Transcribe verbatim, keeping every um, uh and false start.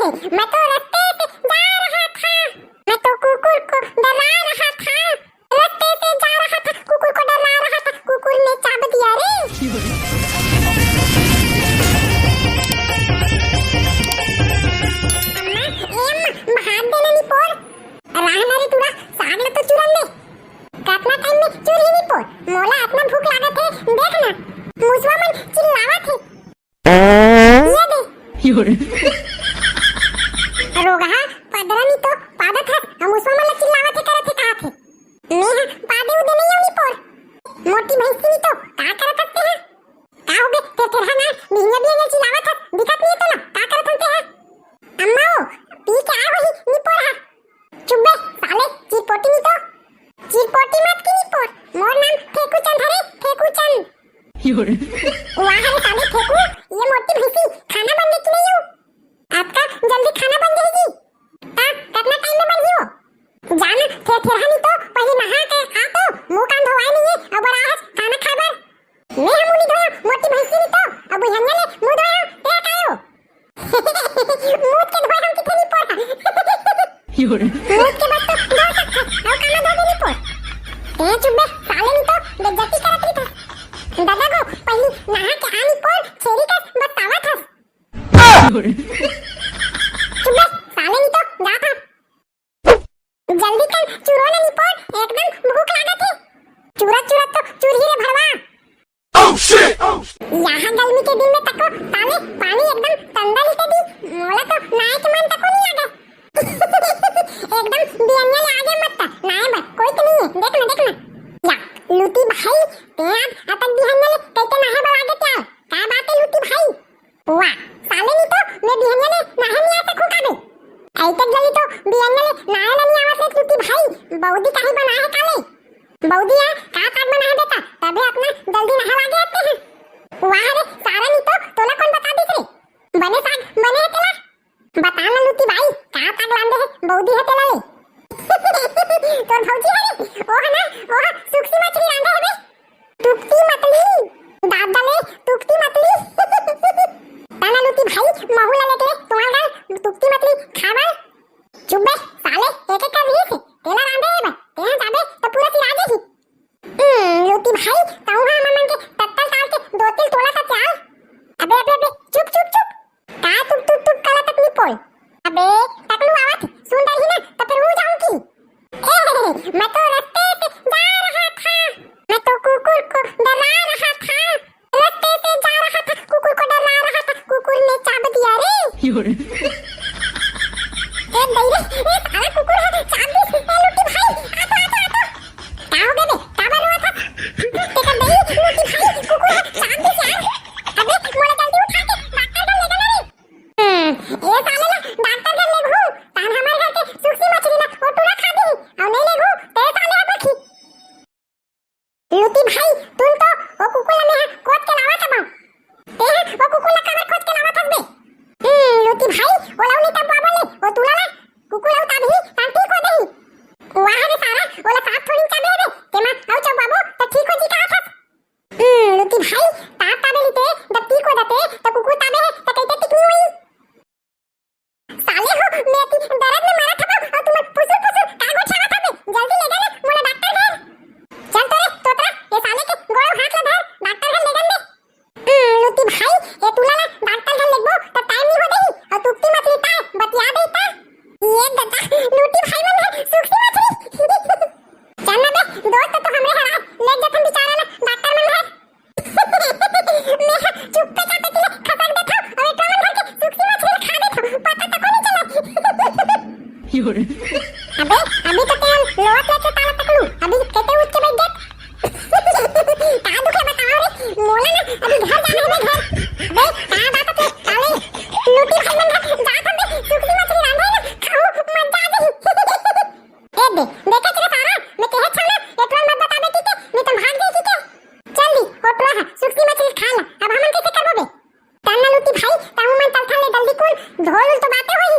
मैं तो रस्ते से जा रहा था, मैं तो कुकुर को डरा रहा था, रस्ते से जा रहा था, कुकुर को डरा रहा था, कुकुर ने चाब दिया रे। अम्मा, ए अम्मा, भात दे ना नी पोर। राह ना रे टूरा, साग ल तो चुरन दे। कतना टाइम में चुरही नी पोर, मोला अतना भूख लागत हे, देख ना, मुसवा मन चिल्लावत हे। ये दे। रोगहा, पदरा नी तो पादत हस, हम मुसवा मन ल चिल्लावत हे, करत हे, कहत हे। मैं ह पादे उदे नहीं हूँ नी पोर। मोटी भैंसी नी तो का करत हस तेहा? का हो बे, ते तेरहा ना बिहनिया बिहनिया चिल्लावत हस, दिखत नहीं तोला, का करत हस तेहा? अम्मा ओ, पी के आए होही नी पोर हा। चुप बे, साले, चिरपोटी नी तो। चिरपोटी मत की नी पोर, मोर नाम फेकू चंद हरे, फेकू चंद। वाह रे साले फेकू, ये मोटी भैंसी, खाना बन गे कि नहीं हो? आपका जल्दी खाना बन जाएगी। ता, कितना टाइम में बनही वो? जाना, थे थेरहा नी तो, पहले नहा के आ तो, मुंह कान धोवाए नहीं है, अब बड़ा आज खाना खाए बर। मैं हम मुंह धोया, मोटी भैंसी नी तो, अब बुझनिया ले मुंह धोया, ते कायो? मुंह के धोए हम किथे नी पोर। मुंह के बस तो धो सकत, और काना धो दे नी पोर। ते चुप बे, साले नी तो, बेइज्जती करत रही था। दादा को, पहली नहा के आ नी पोर, छेरी का बतावत हस। चुप बे, साले नी तो, जा था। जल्दी कर, चुरो ले नी पोर, एकदम भूख लागत हे। चुरत चुरत तो चुरही रे भड़वा। Oh shit! Oh shit! यहाँ गर्मी के दिन में तको ताले पानी एकदम ठंडा लिखे दी, मोला तो नहाए के मन तको नहीं लागे। एकदम बियनिया ले आगे मत ता, नहाए बर कोई तो नहीं है, देख ना, देख ना। या, लूटी भाई, ते आज अतक बियनिया ले कैसे नहाए बर आगे क्या? क्या बात है लूटी भाई? वाह, साले नी तो, मैं बिहनिया ले नहाए नहीं आ सकूं का बे? ऐसे जल्दी तो बिहनिया ले नहाए ला नहीं आवा से लूटी भाई, बौदी काहे बनाए है काले? बौदी है, का साग बनाए है बेटा? तबे अपना जल्दी नहा लागे आते हैं। वाह रे, सारा नी तो, तोला कौन बता दिस रे? बने साग, बने है तेला? बता ना लूटी भाई, का साग लांदे है, बौदी है तेला ले? तोर भौजी है रे, ओ है ना, ओ है, सुक्सी मछली लांदे है बे। तुकती मतली, दादा ले, तुकती मतली। ताना लूटी भाई, महू ला लेके, तुम्हार घर तुकती मतली खाबा। चुप बे, साले, एक एक कर रही थे, तेला रांधे हे बे, तेहा जाबे, तो पूरा सिरा जाही। हम्म, लूटी भाई, कहूँ हाँ ममन के तत्तल ताल के दो तिल तोला सा चाल। अबे, अबे, अबे, चुप, चुप, चुप। का तुक, तुक, तुक कला तक नी पोल। अबे, टकलू आवत, सुन डरही ना, तो फिर हूँ जाऊँ की। ए, मैं तो रस्ते से जा रहा था, मैं तो कुकुर को डरा रहा था, रस्ते से जा रहा था, कुकुर को डरा रहा था, कुकुर ने चाब दिया रे। ए दई रे, ए साला कुकुर है, चाब दिस, ए लुट्टी भाई, आ तो, आ तो, आ तो। का हो गे बे? का बन हुआ था? तेकर दई, लुट्टी भाई, कुकुर है, चाब दिस यार। अबे, मोला जल्दी उठा के डॉक्टर कन ले जा ना रे। हम्म, ए साले ला डॉक्टर घर लेगहू, तान हमर घर के सुक्सी मछली ला ओ टूरा खा दिही, अउ नहीं लेगहू, ते साले हा बखी। लूटी भाई, तुम तो ओ कुकुर ला मेहा कोत के लावत हबो। ते हा ओ कुकुर ला काबर कोत के लावत हस बे? हम्म, लूटी भाई, ओला नहीं तब बाबो ले, ओ टूरा ला कुकुर ला उतारही, तान ठीक हो देही। वाह रे सारा, ओला साफ थोड़ी चाबे बे, तेमा अउ चबाबो त ठीक हो जी कहा था। हम्म, लूटी भाई, ताप ताबे लीते, जब ठीक हो जाते, तो कुकुर ताबे है, तो कहते ठीक नहीं हुई। साले हो, मैं अति दर्द में मरत हबो, अउ तुमन फुसुर फुसुर का गोठियावत हबे? जल्दी ले जा ना, मोला डॉक्टर घर। चल तो रे, तोतरा, ये साले के गोड़ हाथ ला धर, डॉक्टर घर ले गन दे। हम्म, लूटी भाई, ये टूला ला डॉक्टर घर लेगबो, तो टाइम नहीं हो देही, अउ तुकती मतली ताय, बतिया दे ता। ये गदा, लूटी भाई मन घर, सुक्सी मछली। चल ना बे, दोस्त तो हमरे हरा, ले जथन बेचारा ला डॉक्टर मन घर। मैं हा चुप्पे चापे तिले खसक देथव, अउ एकरा मन घर के सुक्सी मछली खा देथव, पता तको नहीं चलत। अबे, अभी तो तेल लोट लेके ताला तकलू, अभी कहते उठ के बैठ गए। का दुख है बताओ रे, मोला ना अभी घर जाना है बे घर। अबे, का बात है, काले लूटी भाई मन घर जात हम बे, सुक्सी मछली रांधे ना, खाऊ, मजा आ जाही। ए दे, देखे रे सारा, मैं कहे छौ ना, ये टूरा मत बताबे ठीक है, नहीं तो भाग जाए ठीक है। चल दी, वो टूरा हा, सुक्सी मछली खा ला, अब हमन कैसे करबो बे? चल ना लूटी भाई, ताहू मन चलथन ले जल्दी कुन, धोल उल तो बाते होही,